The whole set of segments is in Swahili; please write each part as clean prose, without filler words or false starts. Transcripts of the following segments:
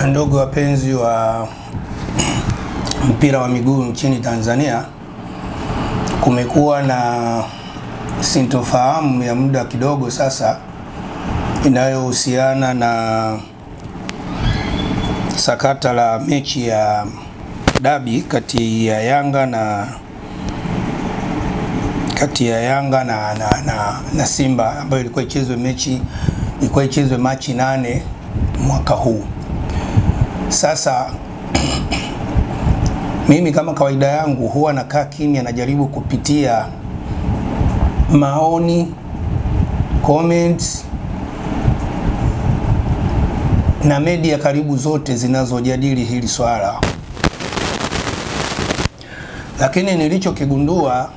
Ndugu wapenzi wa mpira wa miguu nchini Tanzania, kumekuwa na sintofahamu ya muda kidogo sasa inayohusiana na sakata la mechi ya dabi kati ya Yanga na Simba ambayo ilikuwa ichezwe mechi ilikuwa ichezwe Machi 8 mwaka huu. Sasa mimi kama kawaida yangu huwa nakaa kimya, najaribu kupitia maoni, comments na media karibu zote zinazojadili hili swala. Lakini nilichokigundua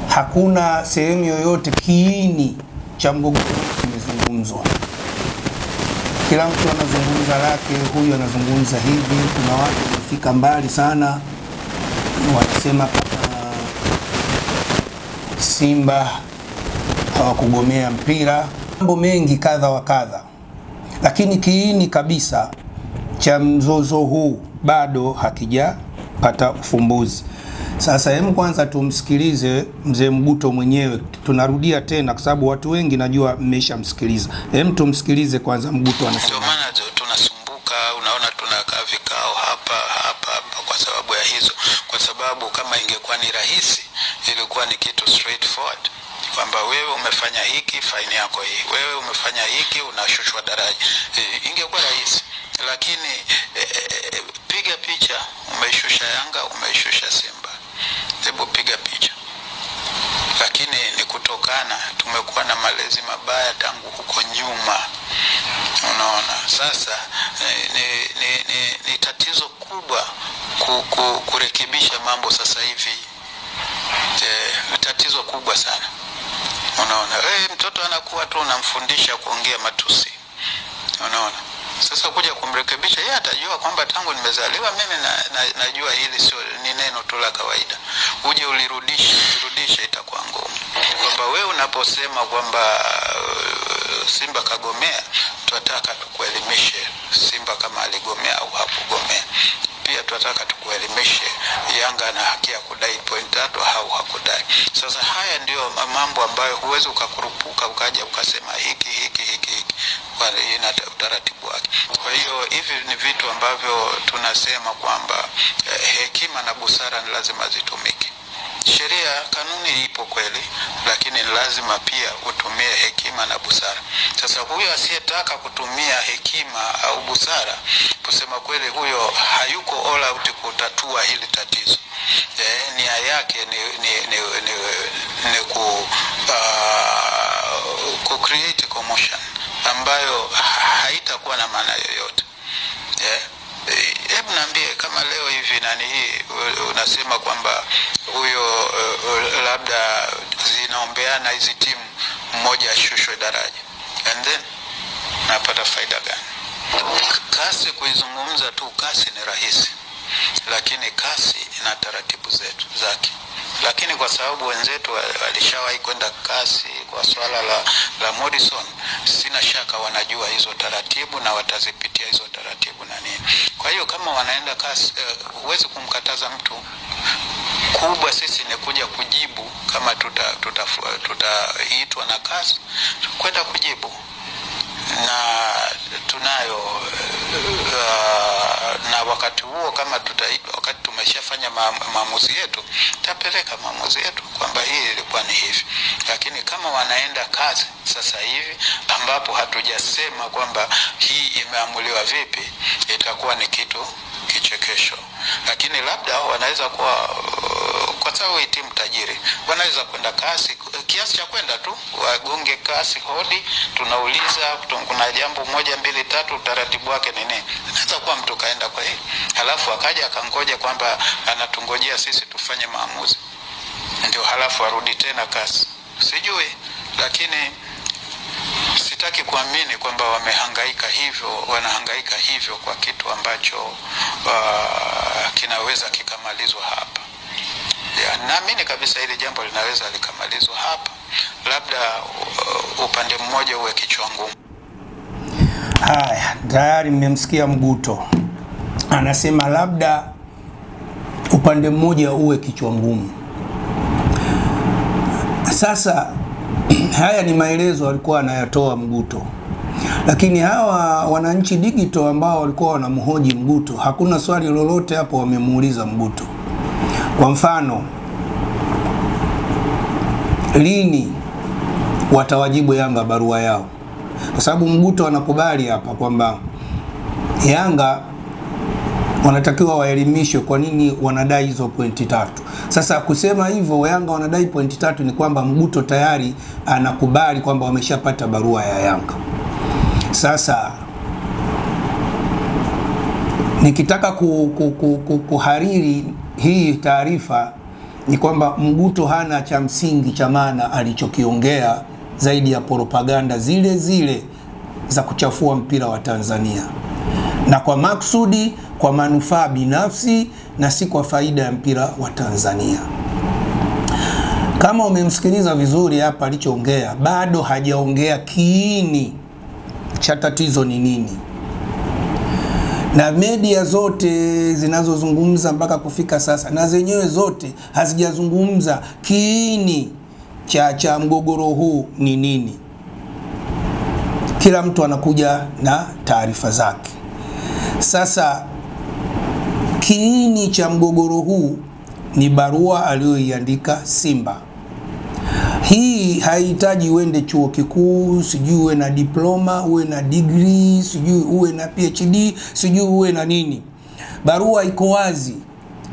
hakuna sehemu yoyote kiini cha mgogoro kimezungumzwa. Kila mtu anazungumza lake, huyu anazungumza hivi. Kuna watu wamefika mbali sana wanasema kama Simba hawakugomea mpira, mambo mengi kadha wa kadha. Lakini kiini kabisa cha mzozo huu bado hakijapata ufumbuzi. Sasa hebu kwanza tumsikilize mzee Mguto mwenyewe. Tunarudia tena kwa sababu watu wengi najua mmeshamsikiliza. Hebu tumsikilize kwanza Mguto anasema. Ndio maana tunasumbuka, unaona tunakaa vikao hapa hapa kwa sababu ya hizo. Kwa sababu kama ingekuwa ni rahisi, ilikuwa ni kitu straightforward kwamba wewe umefanya hiki, faini yako hii. Wewe umefanya hiki, unashushwa daraja. Ingekuwa rahisi. Lakini piga picha, umeishusha Yanga, umeishusha Simba. Hebu piga picha. Lakini ni kutokana tumekuwa na malezi mabaya tangu huko nyuma. Unaona? Sasa ni tatizo kubwa kurekebisha mambo sasa hivi. Tatizo kubwa sana. Unaona? Mtoto anakuwa tu unamfundisha kuongea matusi. Unaona? Sasa kuja kumrekebisha, yeye atajua kwamba tangu nimezaliwa mimi najua hili sio ni neno tu la kawaida. Uje ulirudishe itakuwa ngumu. Kwamba wewe unaposema kwamba Simba kagomea, tunataka tukuelimishe Simba kama aligomea au hakugomea. Pia tunataka tukuelimishe Yanga na haki ya kudai point 3 au hakudai. Sasa haya ndio mambo ambayo huwezi ukakurupuka ukaja ukasema hiki hiki hiki hiki. Kwa ina utaratibu wake. Kwa hiyo hivi ni vitu ambavyo tunasema kwamba hekima na busara ni lazima zitumike. Sheria, kanuni ipo kweli, lakini lazima pia utumie hekima na busara. Sasa huyo asiyetaka kutumia hekima au busara, kusema kweli huyo hayuko all out kutatua hili tatizo. Nia yake ni ku create commotion ambayo haitakuwa na maana yoyote. Hebu niambie kama leo hivi nani hii unasema kwamba huyo labda zinaombeana hizi timu mmoja ashushwe daraja, and then napata faida gani? Kasi kuizungumza tu kasi ni rahisi, lakini kasi ina taratibu zetu zake. Lakini kwa sababu wenzetu walishawahi kwenda kasi kwa swala la Morrison, sina shaka wanajua hizo taratibu na watazipitia hizo taratibu na nini. Kwa hiyo kama wanaenda kasi, huwezi kumkataza mtu. Kubwa sisi ni kuja kujibu kama tutaitwa na kasi kwenda kujibu. Na tunayo na wakati huo kama wakati tumeshafanya maamuzi yetu, tapeleka maamuzi yetu kwamba hii ilikuwa ni hivi. Lakini kama wanaenda kazi sasa hivi ambapo hatujasema kwamba hii imeamuliwa vipi, itakuwa ni kitu kichekesho. Lakini labda wanaweza kuwa, kwa sababu hii timu tajiri, wanaweza kwenda kasi kiasi cha kwenda tu wagonge kasi hodi, tunauliza kuna jambo 1 2 3, utaratibu wake ni nini. Anaweza kuwa mtu kaenda kwa hii, halafu akaja akangoja kwamba anatungojea sisi tufanye maamuzi, ndio halafu arudi tena kasi. Sijui, lakini sitaki kuamini kwamba wamehangaika hivyo, wanahangaika hivyo kwa kitu ambacho kinaweza kikamalizwa hapa. Naamini kabisa hili jambo linaweza likamalizwa hapa, labda upande mmoja uwe kichwa ngumu. Haya, tayari mmemsikia Mguto anasema labda upande mmoja uwe kichwa ngumu. Sasa haya ni maelezo alikuwa anayatoa Mguto, lakini hawa Wananchi Digital ambao walikuwa wanamhoji Mguto hakuna swali lolote hapo wamemuuliza Mguto. Kwa mfano, lini watawajibu Yanga barua yao? Kwa sababu Mguto anakubali hapa kwamba Yanga wanatakiwa waelimishwe kwa nini wanadai hizo pointi 3. Sasa kusema hivyo Yanga wanadai pointi 3 ni kwamba Mguto tayari anakubali kwamba wameshapata barua ya Yanga. Sasa nikitaka kuhariri hii taarifa ni kwamba Mguto hana cha msingi cha maana alichokiongea zaidi ya propaganda zile zile za kuchafua mpira wa Tanzania, na kwa maksudi, kwa manufaa binafsi na si kwa faida ya mpira wa Tanzania. Kama umemsikiliza vizuri hapa alichoongea, bado hajaongea kiini cha tatizo ni nini. Na media zote zinazozungumza mpaka kufika sasa na zenyewe zote hazijazungumza kiini cha mgogoro huu ni nini. Kila mtu anakuja na taarifa zake. Sasa kiini cha mgogoro huu ni barua aliyoiandika Simba. Hii haihitaji uende chuo kikuu, sijui uwe na diploma, uwe na degree, sijui uwe na PhD, sijui uwe na nini. Barua iko wazi.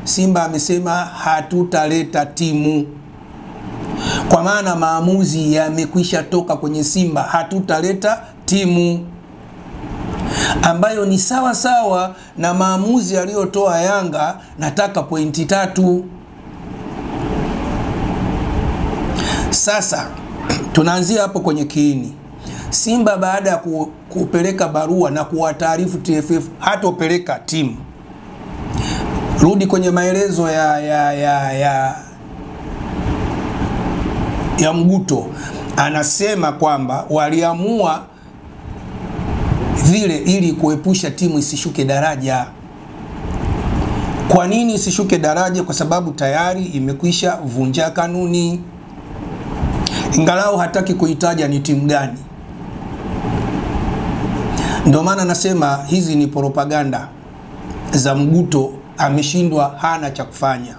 Simba amesema hatutaleta timu. Kwa maana maamuzi yamekwisha toka kwenye Simba, hatutaleta timu, ambayo ni sawa sawa na maamuzi aliyotoa Yanga, nataka pointi 3. Sasa tunaanzia hapo kwenye kiini. Simba baada ya kupeleka barua na kuwataarifu TFF hatopeleka timu. Rudi kwenye maelezo ya Mguto, anasema kwamba waliamua vile ili kuepusha timu isishuke daraja. Kwa nini isishuke daraja? Kwa sababu tayari imekwisha vunja kanuni. Ingalau hataki kuitaja ni timu gani. Ndio maana nasema hizi ni propaganda za Mguto, ameshindwa, hana cha kufanya.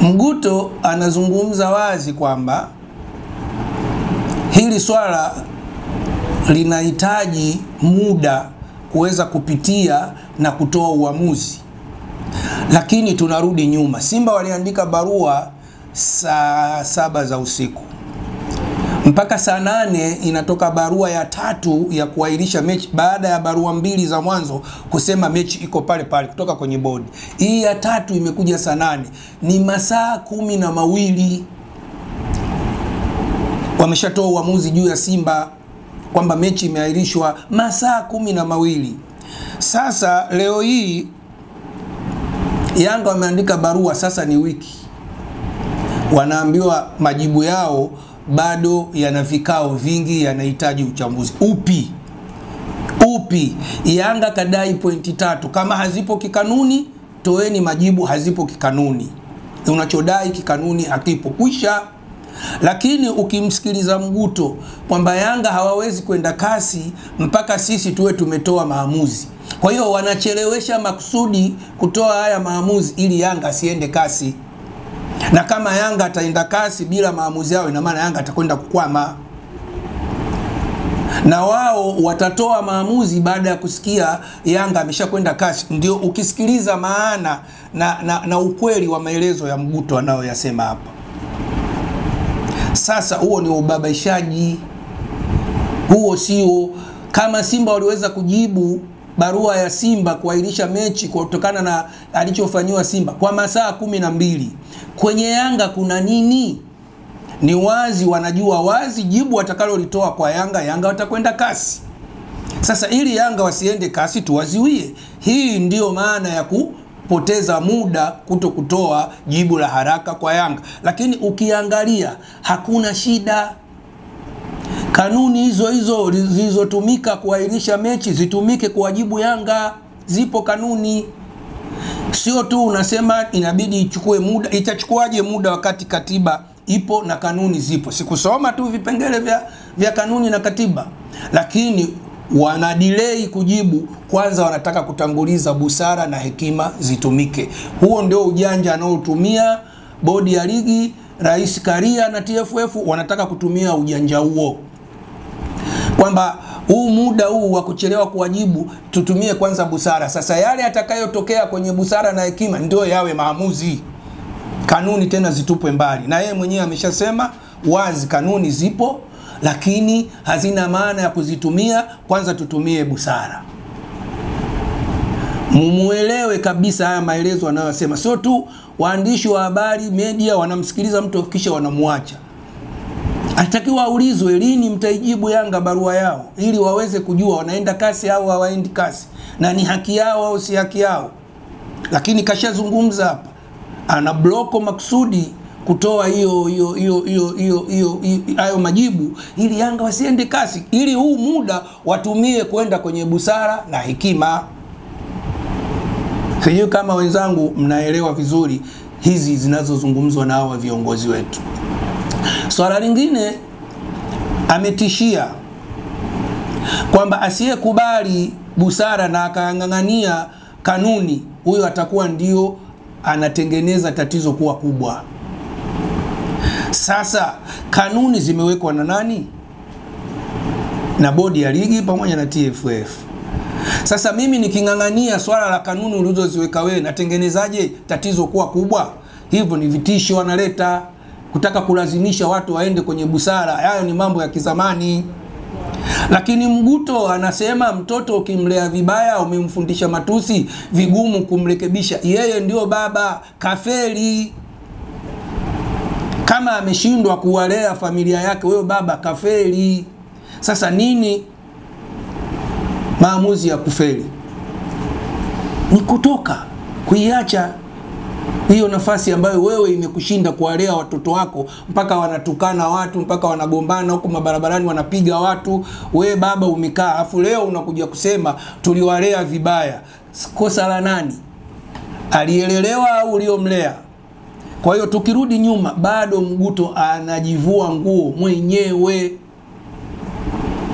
Mguto anazungumza wazi kwamba hili swala linahitaji muda kuweza kupitia na kutoa uamuzi. Lakini tunarudi nyuma. Simba waliandika barua saa 7 za usiku. Mpaka saa 8 inatoka barua ya 3 ya kuahirisha mechi, baada ya barua 2 za mwanzo kusema mechi iko pale pale kutoka kwenye bodi. Hii ya 3 imekuja saa 8. Ni masaa 12. Wameshatoa uamuzi juu ya Simba kwamba mechi imeahirishwa masaa 12. Sasa leo hii Yanga wameandika barua, sasa ni wiki. Wanaambiwa majibu yao bado yana vikao vingi, yanahitaji uchambuzi. Upi? Upi? Yanga kadai pointi 3. Kama hazipo kikanuni, toeni majibu hazipo kikanuni. Unachodai kikanuni hakipo. Kwisha. Lakini ukimsikiliza Mguto kwamba Yanga hawawezi kwenda kasi mpaka sisi tuwe tumetoa maamuzi. Kwa hiyo wanachelewesha makusudi kutoa haya maamuzi ili Yanga asiende kasi. Na kama Yanga ataenda kasi bila maamuzi yao, ina maana Yanga atakwenda kukwama. Na wao watatoa maamuzi baada ya kusikia Yanga ameshakwenda kasi. Ndio ukisikiliza maana na ukweli wa maelezo ya Mguto anayoyasema hapa. Sasa huo ni ubabaishaji. Huo sio. Kama Simba waliweza kujibu barua ya Simba kuahirisha mechi kutokana na alichofanywa Simba kwa masaa 12, kwenye Yanga kuna nini? Ni wazi, wanajua wazi jibu watakalolitoa kwa Yanga, Yanga watakwenda kasi. Sasa ili Yanga wasiende kasi tuwaziwie. Hii ndiyo maana ya kupoteza muda kuto kutoa jibu la haraka kwa Yanga. Lakini ukiangalia hakuna shida. Kanuni hizo hizo zilizotumika kuahirisha mechi zitumike kuwajibu Yanga. Zipo kanuni. Sio tu unasema inabidi ichukue muda. Itachukuaje muda wakati katiba ipo na kanuni zipo? Sikusoma tu vipengele vya kanuni na katiba, lakini wana delay kujibu. Kwanza wanataka kutanguliza busara na hekima zitumike. Huo ndio ujanja anaotumia bodi ya ligi, Rais Karia na TFF wanataka kutumia ujanja huo, kwamba huu muda huu wa kuchelewa kuwajibu tutumie kwanza busara. Sasa yale atakayotokea kwenye busara na hekima ndio yawe maamuzi. Kanuni tena zitupwe mbali. Na yeye mwenyewe ameshasema wazi, kanuni zipo lakini hazina maana ya kuzitumia, kwanza tutumie busara. Mumuelewe kabisa haya maelezo anayosema. Sio tu waandishi wa habari, media wanamsikiliza mtu kisha wanamuacha. Atakiwa aulizwe lini mtaijibu Yanga barua yao, ili waweze kujua wanaenda kasi au hawaendi kasi, na ni haki yao au si haki yao. Lakini kashazungumza hapa, ana bloko maksudi kutoa hiyo hiyo hiyo hiyo hiyo hiyo hayo majibu ili Yanga wasiende kasi, ili huu muda watumie kwenda kwenye busara na hekima. Sijui kama wenzangu mnaelewa vizuri hizi zinazozungumzwa na hawa viongozi wetu. Swala lingine, ametishia kwamba asiyekubali busara na akang'ang'ania kanuni, huyo atakuwa ndio anatengeneza tatizo kuwa kubwa. Sasa kanuni zimewekwa na nani? Na bodi ya ligi pamoja na TFF. Sasa mimi niking'ang'ania swala la kanuni ulizoziweka wewe, natengenezaje tatizo kuwa kubwa? Hivyo ni vitisho wanaleta, kutaka kulazimisha watu waende kwenye busara. Hayo ni mambo ya kizamani. Lakini Mguto anasema mtoto ukimlea vibaya, umemfundisha matusi, vigumu kumrekebisha. Yeye ndio baba, kafeli. Kama ameshindwa kuwalea familia yake, wewe baba kafeli. Sasa nini maamuzi ya kufeli? Ni kutoka, kuiacha hiyo nafasi ambayo wewe imekushinda kuwalea watoto wako, mpaka wanatukana watu, mpaka wanagombana huko mabarabarani, wanapiga watu. Wewe baba umekaa, afu leo unakuja kusema tuliwalea vibaya. Kosa la nani? Alielelewa au uliomlea? Kwa hiyo tukirudi nyuma, bado Mguto anajivua nguo mwenyewe.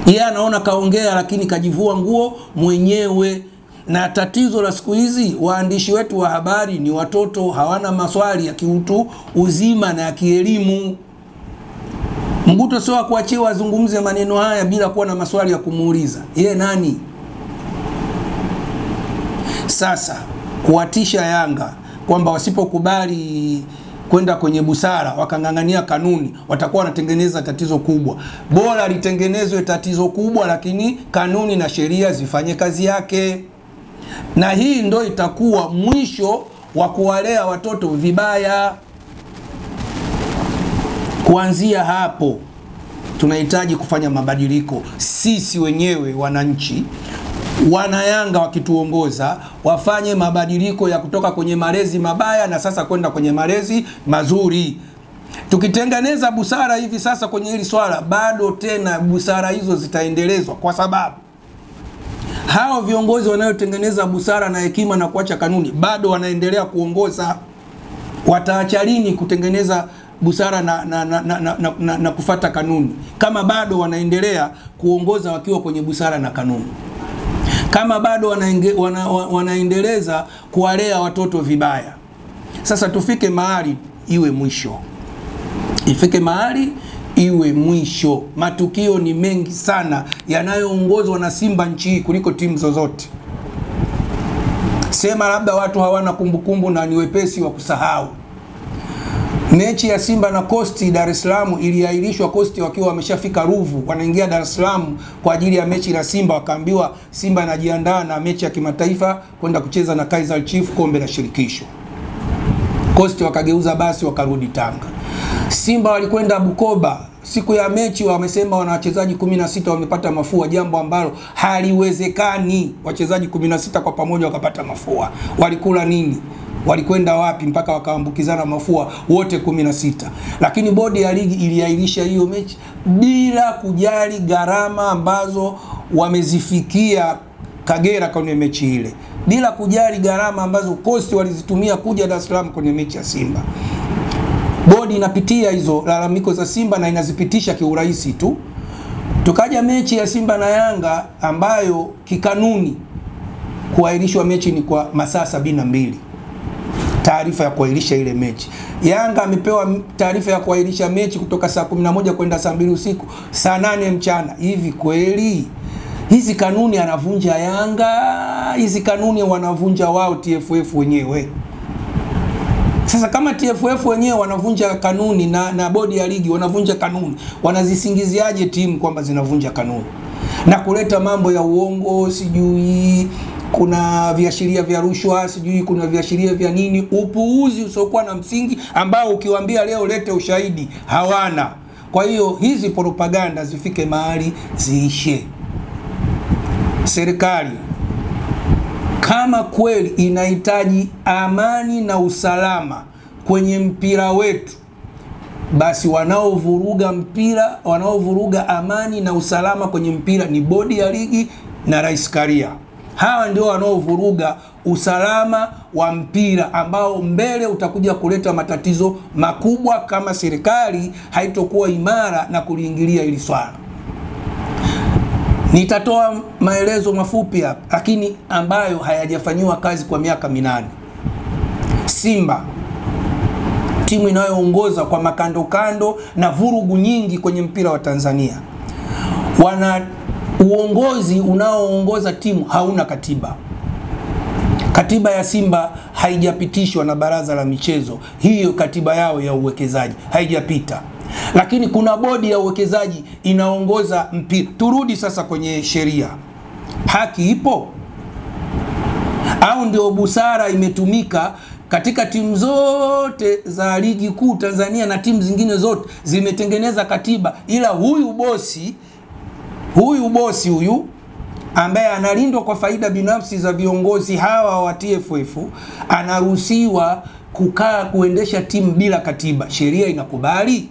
Yeye anaona kaongea, lakini kajivua nguo mwenyewe. Na tatizo la siku hizi, waandishi wetu wa habari ni watoto, hawana maswali ya kiutu uzima na ya kielimu. Mguto sio kuachiwa azungumze maneno haya bila kuwa na maswali ya kumuuliza. Yeye nani? Sasa kuwatisha Yanga kwamba wasipokubali kwenda kwenye busara wakang'ang'ania kanuni, watakuwa wanatengeneza tatizo kubwa. Bora litengenezwe tatizo kubwa, lakini kanuni na sheria zifanye kazi yake. Na hii ndo itakuwa mwisho wa kuwalea watoto vibaya. Kuanzia hapo tunahitaji kufanya mabadiliko sisi wenyewe wananchi. Wana Yanga wakituongoza wafanye mabadiliko ya kutoka kwenye malezi mabaya na sasa kwenda kwenye malezi mazuri. Tukitengeneza busara hivi sasa kwenye hili swala, bado tena busara hizo zitaendelezwa, kwa sababu hao viongozi wanayotengeneza busara na hekima na kuacha kanuni bado wanaendelea kuongoza. Wataacha lini kutengeneza busara na kufuata kanuni kama bado wanaendelea kuongoza wakiwa kwenye busara na kanuni? Kama bado wanaendeleza kuwalea watoto vibaya. Sasa tufike mahali iwe mwisho. Ifike mahali iwe mwisho. Matukio ni mengi sana yanayoongozwa na Simba nchi hii kuliko timu zozote. Sema labda watu hawana kumbukumbu na ni wepesi wa kusahau. Mechi ya Simba na Coast Dar es Salaam iliahirishwa, Coast wakiwa wameshafika Ruvu, wanaingia Dar es Salaam kwa ajili ya mechi na Simba, wakaambiwa Simba inajiandaa na mechi ya kimataifa kwenda kucheza na Kaizer Chiefs kombe la shirikisho. Coast wakageuza basi wakarudi Tanga. Simba walikwenda Bukoba siku ya mechi, wamesema wana wachezaji 16 wamepata mafua, jambo ambalo haliwezekani. Wachezaji 16 kwa pamoja wakapata mafua. Walikula nini? Walikwenda wapi mpaka wakaambukizana mafua wote 16? Lakini bodi ya ligi iliahirisha hiyo mechi bila kujali gharama ambazo wamezifikia Kagera kwenye mechi ile, bila kujali gharama ambazo Coast walizitumia kuja Dar es Salaam kwenye mechi ya Simba. Bodi inapitia hizo lalamiko za Simba na inazipitisha kiurahisi tu. Tukaja mechi ya Simba na Yanga ambayo kikanuni kuahirishwa mechi ni kwa masaa 72. Taarifa ya kuahirisha ile mechi. Yanga amepewa taarifa ya kuahirisha mechi kutoka saa 11 kwenda saa 2 usiku, saa 8 mchana. Hivi kweli hizi kanuni anavunja Yanga? Hizi kanuni wanavunja wao TFF wenyewe. Sasa kama TFF wenyewe wanavunja kanuni na bodi ya ligi wanavunja kanuni, wanazisingiziaje timu kwamba zinavunja kanuni na kuleta mambo ya uongo? Sijui kuna viashiria vya rushwa, sijui kuna viashiria vya nini, upuuzi usiokuwa na msingi ambao ukiwaambia leo lete ushahidi hawana. Kwa hiyo hizi propaganda zifike mahali ziishe. Serikali kama kweli inahitaji amani na usalama kwenye mpira wetu, basi wanaovuruga mpira, wanaovuruga amani na usalama kwenye mpira ni bodi ya ligi na Rais Karia. Hawa ndio wanaovuruga usalama wa mpira ambao mbele utakuja kuleta matatizo makubwa kama serikali haitokuwa imara na kuliingilia hili swala. Nitatoa maelezo mafupi hapa, lakini ambayo hayajafanyiwa kazi kwa miaka 8. Simba, timu inayoongoza kwa makando kando na vurugu nyingi kwenye mpira wa Tanzania, wana uongozi unaoongoza timu hauna katiba. Katiba ya Simba haijapitishwa na baraza la michezo. Hiyo katiba yao ya uwekezaji haijapita. Lakini kuna bodi ya uwekezaji inaongoza mpira. Turudi sasa kwenye sheria. Haki ipo? Au ndio busara imetumika katika timu zote za ligi kuu Tanzania na timu zingine zote zimetengeneza katiba, ila huyu bosi huyu ambaye analindwa kwa faida binafsi za viongozi hawa wa TFF anaruhusiwa kukaa kuendesha timu bila katiba? Sheria inakubali?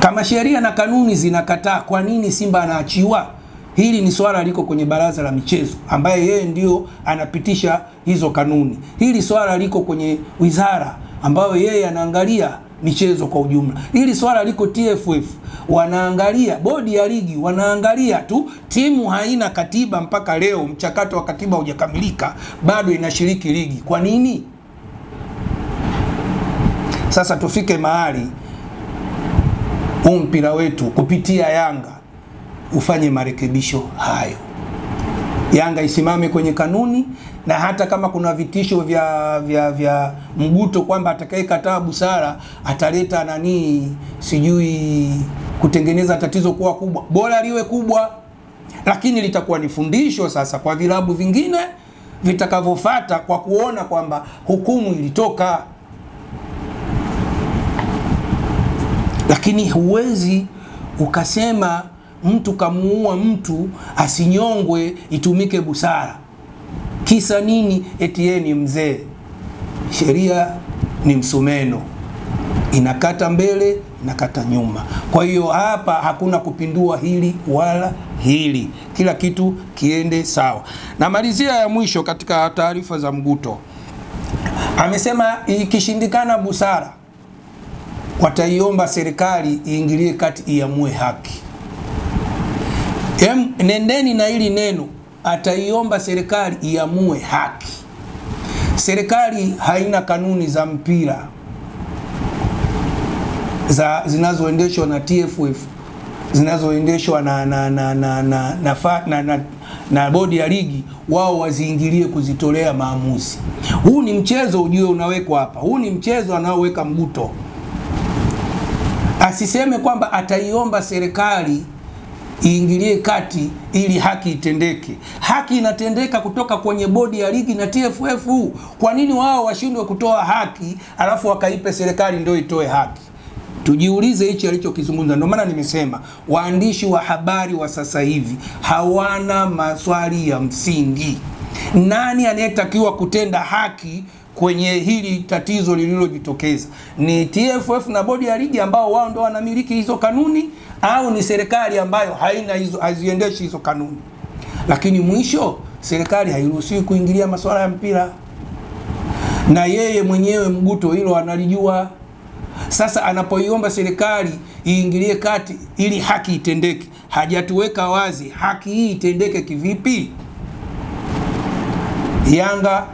Kama sheria na kanuni zinakataa, kwa nini Simba anaachiwa? Hili ni swala liko kwenye baraza la michezo ambaye yeye ndio anapitisha hizo kanuni. Hili swala liko kwenye wizara ambayo yeye anaangalia michezo kwa ujumla. Hili swala liko TFF, wanaangalia bodi ya ligi, wanaangalia tu. Timu haina katiba mpaka leo, mchakato wa katiba hujakamilika, bado inashiriki ligi. Kwa nini? Sasa tufike mahali huu mpira wetu kupitia Yanga ufanye marekebisho hayo. Yanga isimame kwenye kanuni, na hata kama kuna vitisho vya mguto kwamba atakayekataa busara ataleta nani sijui kutengeneza tatizo kuwa kubwa, bora liwe kubwa, lakini litakuwa ni fundisho sasa kwa vilabu vingine vitakavyofuata, kwa kuona kwamba hukumu ilitoka. Lakini huwezi ukasema mtu kamuua mtu asinyongwe, itumike busara. Kisa nini? Eti yeye ni mzee. Sheria ni msumeno, inakata mbele, inakata nyuma. Kwa hiyo hapa hakuna kupindua hili wala hili, kila kitu kiende sawa. Na malizia ya mwisho katika taarifa za Mguto, amesema ikishindikana busara wataiomba serikali iingilie kati, iamue haki. Nendeni na hili neno, ataiomba serikali iamue haki. Serikali haina kanuni za mpira za zinazoendeshwa na TFF, zinazoendeshwa na bodi ya ligi, wao waziingilie kuzitolea maamuzi. Huu ni mchezo ujue unawekwa hapa. Huu ni mchezo anaoweka Mguto. Asiseme kwamba ataiomba serikali iingilie kati ili haki itendeke. Haki inatendeka kutoka kwenye bodi ya ligi na TFF. Kwa nini wao washindwe kutoa haki alafu wakaipe serikali ndio itoe haki? Tujiulize hichi alichokizungumza. Ndio maana nimesema waandishi wa habari wa sasa hivi hawana maswali ya msingi. Nani anayetakiwa kutenda haki kwenye hili tatizo lililojitokeza? Ni TFF na bodi ya ligi ambao wao ndio wanamiliki hizo kanuni, au ni serikali ambayo haina hizo, haziendeshi hizo kanuni? Lakini mwisho serikali hairuhusiwi kuingilia masuala ya mpira, na yeye mwenyewe Mguto hilo analijua. Sasa anapoiomba serikali iingilie kati ili haki itendeke, hajatuweka wazi haki hii itendeke kivipi. Yanga,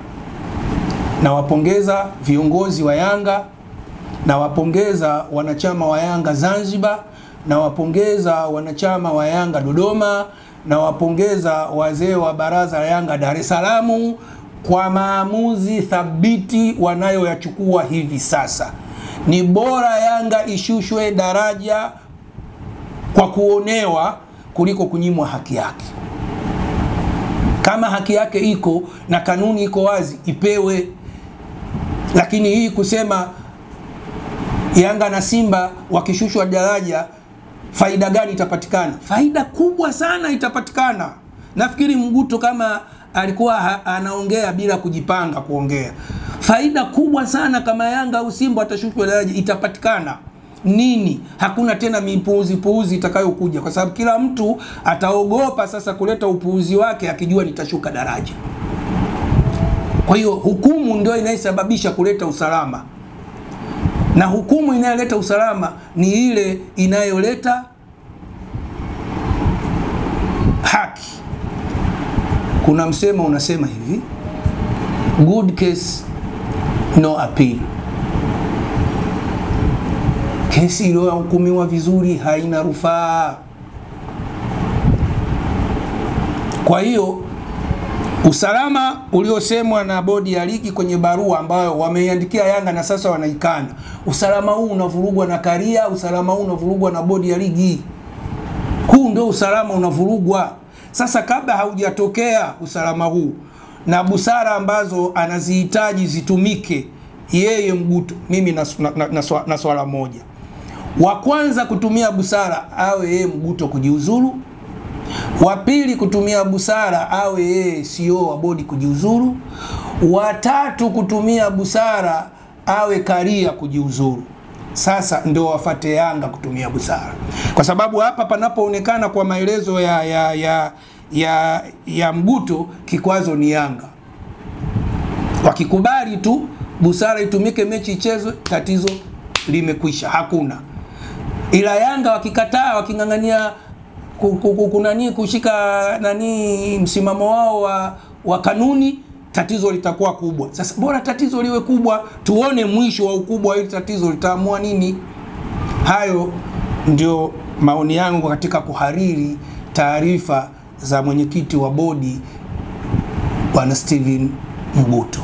nawapongeza viongozi wa Yanga, nawapongeza wanachama wa Yanga Zanzibar, nawapongeza wanachama wa Yanga Dodoma, nawapongeza wazee wa baraza la Yanga Dar es Salaam kwa maamuzi thabiti wanayoyachukua hivi sasa. Ni bora Yanga ishushwe daraja kwa kuonewa kuliko kunyimwa haki yake. Kama haki yake iko na kanuni iko wazi, ipewe. Lakini hii kusema Yanga na Simba wakishushwa daraja faida gani itapatikana? Faida kubwa sana itapatikana. Nafikiri Mguto kama alikuwa anaongea bila kujipanga kuongea. Faida kubwa sana kama Yanga au Simba atashushwa daraja itapatikana. Nini? Hakuna tena mipuuzi puuzi itakayokuja, kwa sababu kila mtu ataogopa sasa kuleta upuuzi wake akijua nitashuka daraja. Kwa hiyo hukumu ndio inayosababisha kuleta usalama, na hukumu inayoleta usalama ni ile inayoleta haki. Kuna msemo unasema hivi, good case no appeal. Kesi iliyohukumiwa vizuri haina rufaa. Kwa hiyo usalama uliosemwa na bodi ya ligi kwenye barua ambayo wameiandikia Yanga na sasa wanaikana, usalama huu unavurugwa na Karia, usalama huu unavurugwa na bodi ya ligi. Huu ndio usalama unavurugwa. Sasa kabla haujatokea usalama huu na busara ambazo anazihitaji zitumike yeye Mguto, mimi na swala moja. Wa kwanza kutumia busara awe yeye Mguto kujiuzuru. Wa pili kutumia busara awe yeye CEO wa bodi kujiuzuru. Wa tatu kutumia busara awe Karia kujiuzuru. Sasa ndio wafate Yanga kutumia busara, kwa sababu hapa panapoonekana kwa maelezo ya Mguto, kikwazo ni Yanga. Wakikubali tu busara itumike, mechi ichezwe, tatizo limekwisha, hakuna. Ila Yanga wakikataa, wakingangania kunani kushika nani msimamo wao wa kanuni, tatizo litakuwa kubwa. Sasa bora tatizo liwe kubwa, tuone mwisho wa ukubwa ili tatizo litaamua nini. Hayo ndio maoni yangu katika kuhariri taarifa za mwenyekiti wa bodi Bwana Steven Mguto.